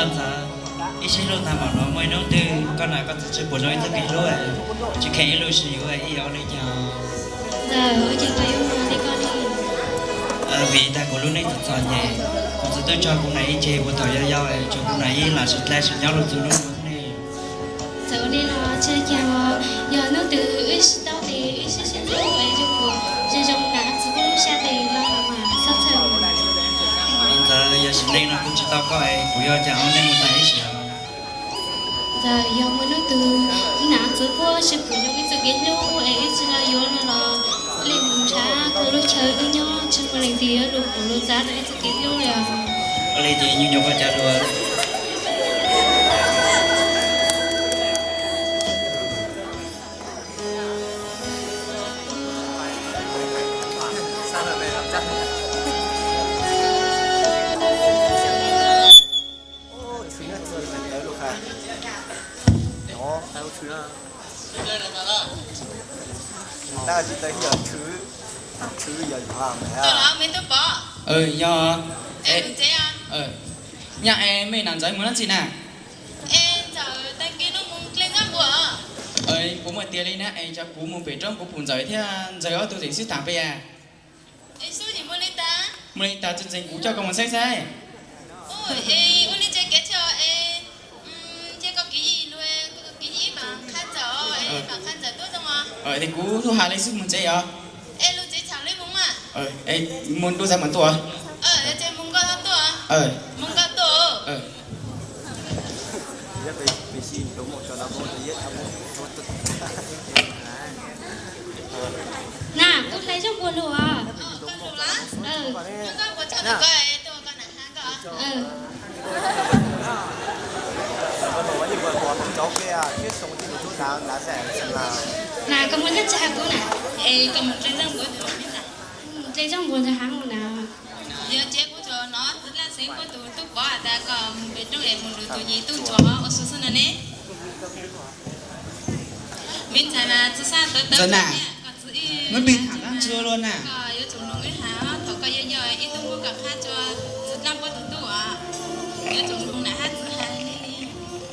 Ntxawm, ib sij hlub tag mam no muaj ib hnub twg koj nam koj txiv tsis pum zoo ib txoj kev hlub, tsis kheev ib lub sij yuav ib yam li cas. Vim tag kuv lub neej txom txom nyem, kuv txiv twb tso kuv nam ib ce puag thaum yau yau, tso kuv nam ib lam sib dlaib sib nyob lub txog hnub no ne. Txawm ua li los tsis cas, yog hnub twg wb sib tau tes wb sib sib hlub es zoo kuv zoo zoo nam txiv pub lub sab tes los mas xob txhawj. Ntxawm, yog sim neej no kuv tsis tau koj es kuv yuav cas ua neej mus tag ib sim. Ntxawm, yog muaj hnub twg nam txiv pub sib pum zoo ib txoj kev hlub es wb tsis los yuav no los, wb li mus nrhav koj lub chaw wb nyob tsis muaj leej twg yuav lus pum lus txav rau ib txoj kev hlub li os. Ua li ces nyuaj nyuaj koj cas dua. Yog, nyaj es mej nam Ntxawm mus dab tsi na? Kuv muaj tias li na es cov kuv mus pem roob kuv pum Ntxawm thiab Ntxawm ob tug tseem sib tham pem. Mus li tas tseem tseem kuv coj koj mus saib saib. Kuv hais li xwb mus tsev os. Mus dua txav mam tuaj. Na, kuv hlais zaub npuas lug os. Na, koj muaj dab tsi has kuv na? Es koj mus dle zaub npuas ntawd, dle zaub npuas ntawd heev na. Yog ces kuv tsuas hnov txiv laj xeev puab tus tub pov has tas koj mus pem roob es mus nrug tus yim tub ntsuag ua su xwb no ne. Me ntxhais mas txiv xab tawv tawv, muab pig tham dlaab tsi luaj na. Koj yuav tsum mloog wb has, thaum koj yog yog ib tug muab koj qhab tsua txiv dlaab puab tus tub os, yuav tsum mloog nam hab txiv has li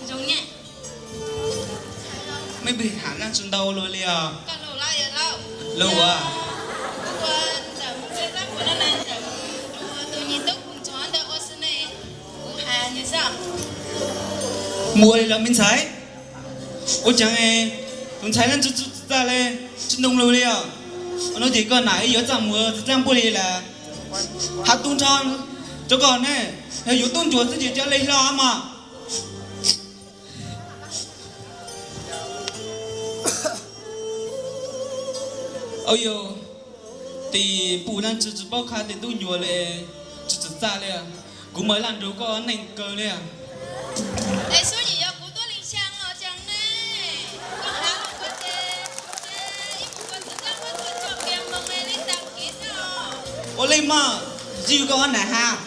zoo nyaj. Muab pig tham dlaab tsi ntau luaj li os. Lug as. Mus ua li los me ntxhais. Ua caag tus ntxhais dlaab tsi tsi txaj le, tsi ntoo lug li os. Ua no ces koj nam wb yuav txaj muag txiv dlaab puab li lawm. Has tu nrho rua koj ne, yog yuav tub ntsuag xwb ces cov le hlo mog. Au yog, tes puj dlaab tsi tsi paub qha tes tub ntsuag le, tsi txawm txaj li. Kuv mas laj nrug koj neej kawg li. Ua li mas, tsi yog koj nam has.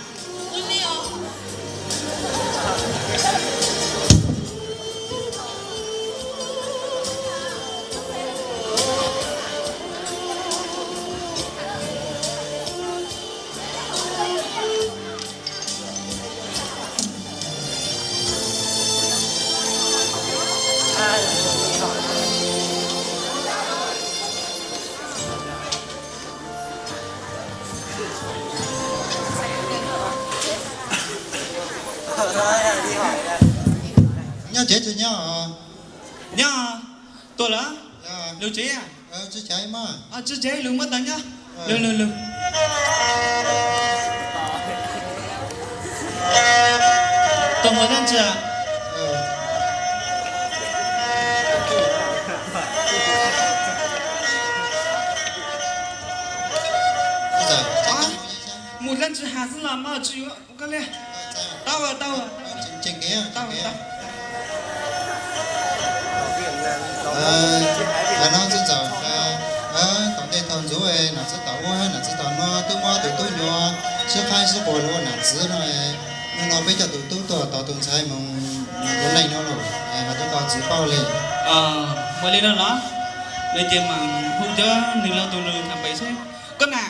Nyob tsev tsis nyob? Nyob, tuaj lawm. Lug tsev. Tsis tsev, lug muab tas nyob. Lug lug lug. Tuaj mus dlaab tsi? Mus dlaab tsi has xwb los mas tsis yuav koj li. Tau tau. Hais no txij txaus, tom ntej thaum ntxuv nam txiv tom ub nam txiv tom no twb muab tus tub nyuam sib qhaib sib quas lug ua nam txiv no, nim no peb coj tus tub tuaj tos tus ntxhais mus ua neej no lawm, hais rau koj txiv paub li. Ua li no los? Ces mam hu cov neeg los tus nws tham pem seb. Koj na,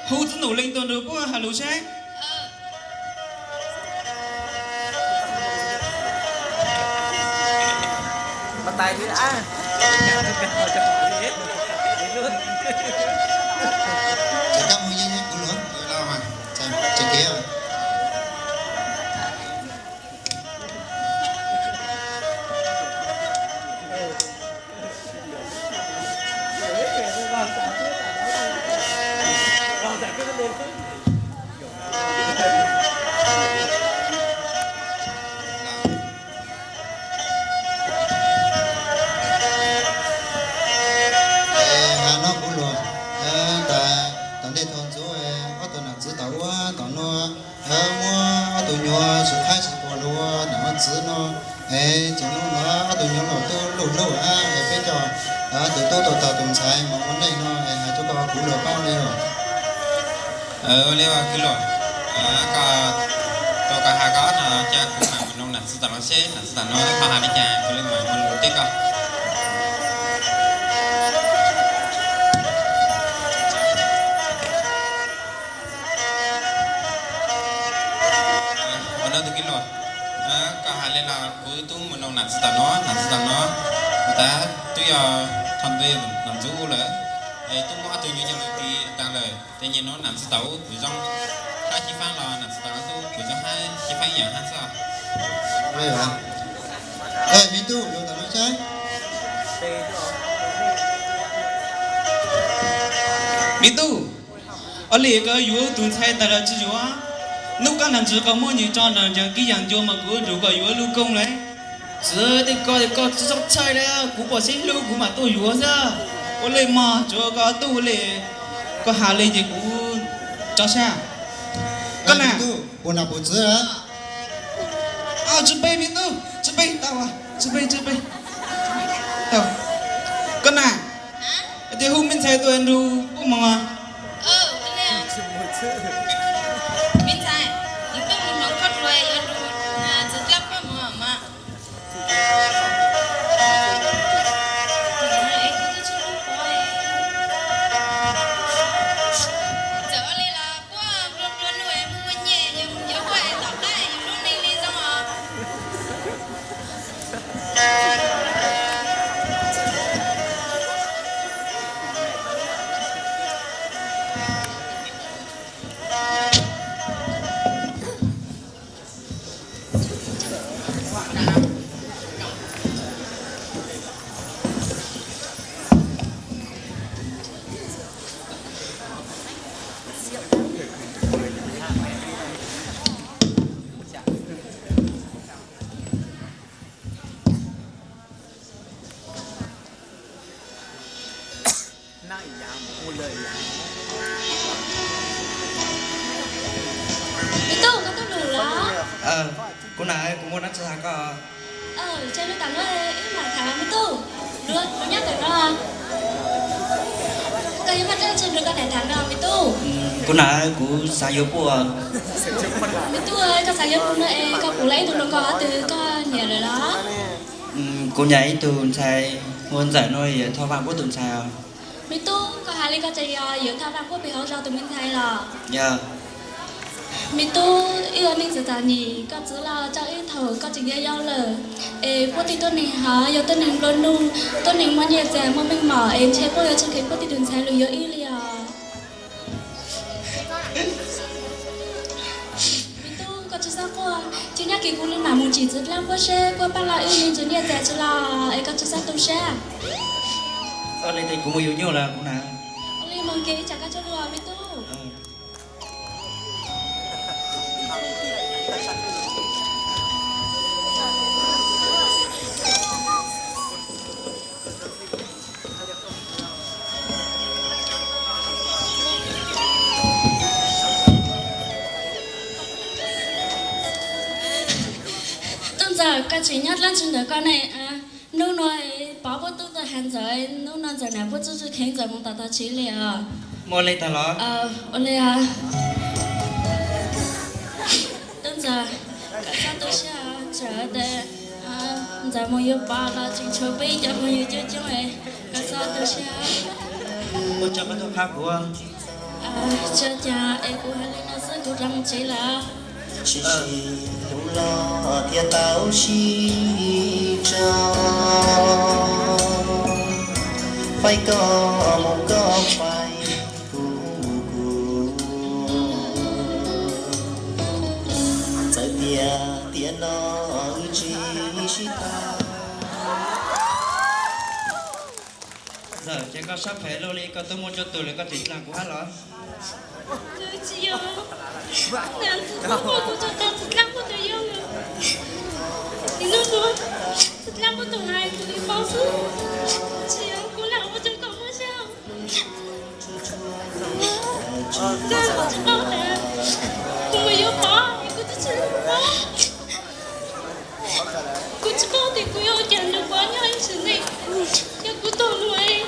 hu txiv num leej tus nws puab has lus seb. Has no kuv luag, tas tom ntej thaum ntxuv ob tug nam txiv tau ua tom no, muab ob tug nyuag sib qhaib sib quas lug ua nam ua txiv no, es txog hnub no ob tug nyuag los tuaj luj luj, es peb cov tus tub tuaj tog tus ntxhais mas ua neej no, es hais rau koj kuv luag paub li os. Ua li kwv luag, koj, tau koj has koj ob no cas kuv mam mus noog nam txiv tom no seb nam txiv tom no ho has li cas kuv li mam mus teb koj. Ua no tus kwv luag, koj has li no kuv tub mus noog nam txiv tom no, nam txiv tom no, tas twb yog thaum ntej thaum ntxuv lawm, es tub muab ob tug nyuag coj lug ti tas lawm, ces nyem no nam txiv tom ub kuv zoo hab xyiv faab los nam txiv tom ub kuv zoo hab xyiv faab ib yam hab xwb. Me tub, luag tom no saib. Me tub, ua li koj yuav tus ntxhais tas los tsi yuav? Nub koj nam ntsis koj muab nws tso nrog ncaag kib yaam ncua mas kuv ua nrug koj yuav lub koob le. Txiv, tej ko koj tsi txhob txhawj le, kuv puas xib hlub kuv mam tuaj yuav xwb. Ua li mog, tsuav koj tub ua li, koj has li ces kuv tso sab. Koj na, puas nam puas txiv? Tsi peg me tub, tsi peg tau, tsi peg, tsi peg. Koj na, ces hu me ntxhais tuaj nrug puab moog. Me ntxhais, nws tuaj mus hloov koj dluag yuav nrug txiv dlaab puab moog mas. Txawm ua li los puab nplua nplua nuj mus ua nyiaj, yus huaj tom qab yus lub neej li zoo os. Me tub, koj tuaj lug los? Kuv nam, kuv muaj dlaab tsi has koj. Tsev lug tas nuav wb maam tham me tub. Luag, kuv nyob ntawm no. Koj yuav muaj dlaab tsi nrug koj nam tham no me tub? Kuv nam, kuv xaav yuav puj. Me tub, koj xaav yuav puj no es koj pum lawv ib tug hluas nkauj hov twg koj nyiam lawm los? Kuv nyiam ib tug ntxhais hu ua Ntxawm no, yog Thoj Vaaj Puab tus ntxhais os. Me tub, koj has li koj tseem yog yuav Thoj Vaaj Puab peg hauv zog tus me ntxhais los? Yog. Me tub, wb ua neej txom txom nyem, koj txiv los tso wb thaum koj tseem yau yau lawm, es puab tej tuab neeg hov yog tuab neeg nplua nuj, tuab neeg muaj nyiaj txiag muaj meej mom, es ntshe puab yuav tsi kheev puab tej tug ntxhais lug yuav wb li os. Me tub, koj tsi xob quaj, cia nyob kis kuv li maam moog tsim txiv dlaab puab seb puab paab lug wb li ntsis nyiaj txiag tsi los, es koj tsi xob tu sab. Ua li ces kuv moog yuav nyuj lawm kuv nam. Ua li moog kis ib tsam koj tsuas lug me tub. Tub Ntxawm, koj tseem nyob dlaab tsi ntawm koj ne? Nub nua pov puab tub tuaj has Ntxawm, nub nua Ntxawm nam puab tub tsi kheev Ntxawm moog tom tog tsi li os. Muaj li tag los? Ua li, Tub Ntxawm, koj txhob tu siab, txawm tes Ntxawm mus yuav pov los tseem tshuav peb cov phooj ywg coob coob es koj txhob tu siab. Ua tsaug koj tuaj qhab kuv. Tso cas es kuv hais li no xwb kuv rov mus tsev lawm. Tsis sib hlub los thiaj tau sib tso, faib koj mus koj faib kuv, txawm tias tiam no wb tsis sib tau. Ntxawm, ces koj sab phem luaj li, koj twb muaj txoj tus lawm koj tseem dlaag kuv hab los? Tsis yog, kuv tsis tau txwm dlaab kuv tus yau lawm. Nim no kuv txwm dlaab kuv tus hais kuv li paub xwb, tsis yog kuv lam ua rau koj mob siab. Kuv tsis paub tas kuv mus yuav pov es kuv twb tsis hlub pov. Kuv tsis paub tias kuv yuav ua cas nrug pov nyob ib sim neej. Yog kuv tuag mus es,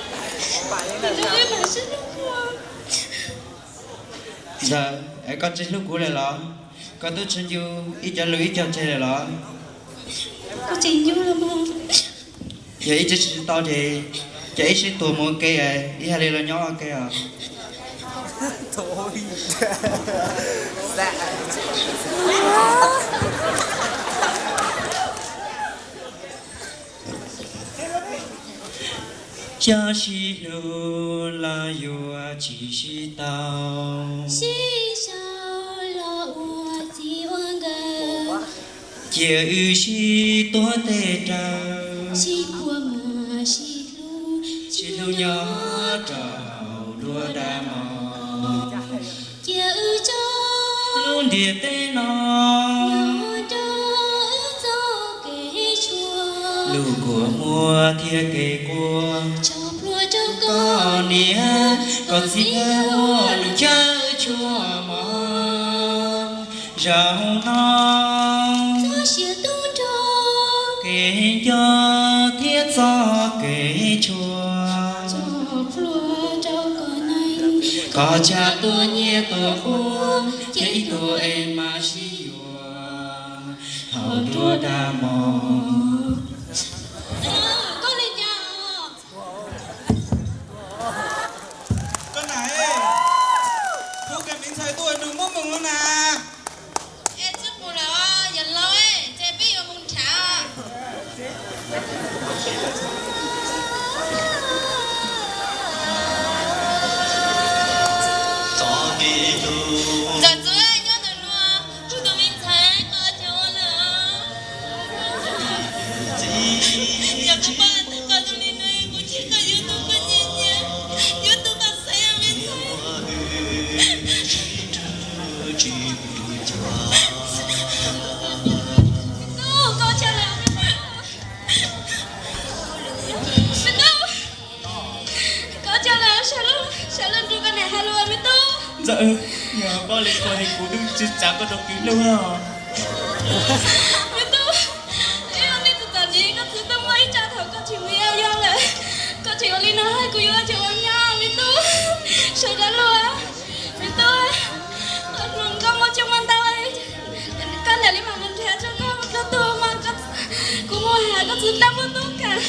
nim no wb mam sib hlub ua. Ntxawm, es koj tsis hlub kuv lawm los? Koj twb tsis ncu ib cov lus ib cog tseg lawm los? Kuv tsis ncu lawm mog. Yog ib tsis tsis tau ces, ces ib sib tuag mus ua ke, ib hais li los nyob ua ke os. Cov sib hlub los yuav tsis sib tau, sib sau los ua txiv ua nkawm. Cia wb sib tuav tes raws, sib puag mas sib hlub, sib hlub nyob rau hauv nruab dab mog. Cia wb tso lub ntiaj teb no, nyob rau wb txoj kev tshuam. Lub kua muag thiab kev quaj, tso plhuav rau koj niam koj txiv ua lub chaw tshuab mog. Zaum no txoj sia tu nrog kev nco thiab txoj kev tshuam, tso plhuav rau koj neeg, koj tsam tuaj nyiaj tuaj quaj, cia ib tug es mas sib yuav hauv nruab dab mog. Koj nam, khub kag miv ntxhais tuaj nug muab moog no na. Es tsi pum lawm os yawm laus, ces peb yuav mus nrhav. Ntxawm txwv nyob ntawm no, kuv tus me ntxhais koj cov ua lawm. Yog kuv pom koj zoo li no, kuv tsis koj yuav tus koj nyiam nyiam, yuav tus koj xaiv me ntxhais. Me tub, koj tsa lawm. Me tub, koj tsa lawm, sawv lug, sawv lug nrug koj niam has lus me tub. Ntxawm, yog koj li ko es kuv twb tsis xav koj rau kis lug os. Me tub, ib hnub nej txom txom nyem koj txwv tuaj muaj ib tsam thaum koj tseem me yau yau lawm, koj tseem ua li no, kuv yuav ua tseem ua nyob me tub. Sawv daws lug, me tub, koj muaj coob muaj ntau, koj niam li mam mus nrhiav rau koj tus tub mas kuv mus has koj txwv dlaab muaj tub kag.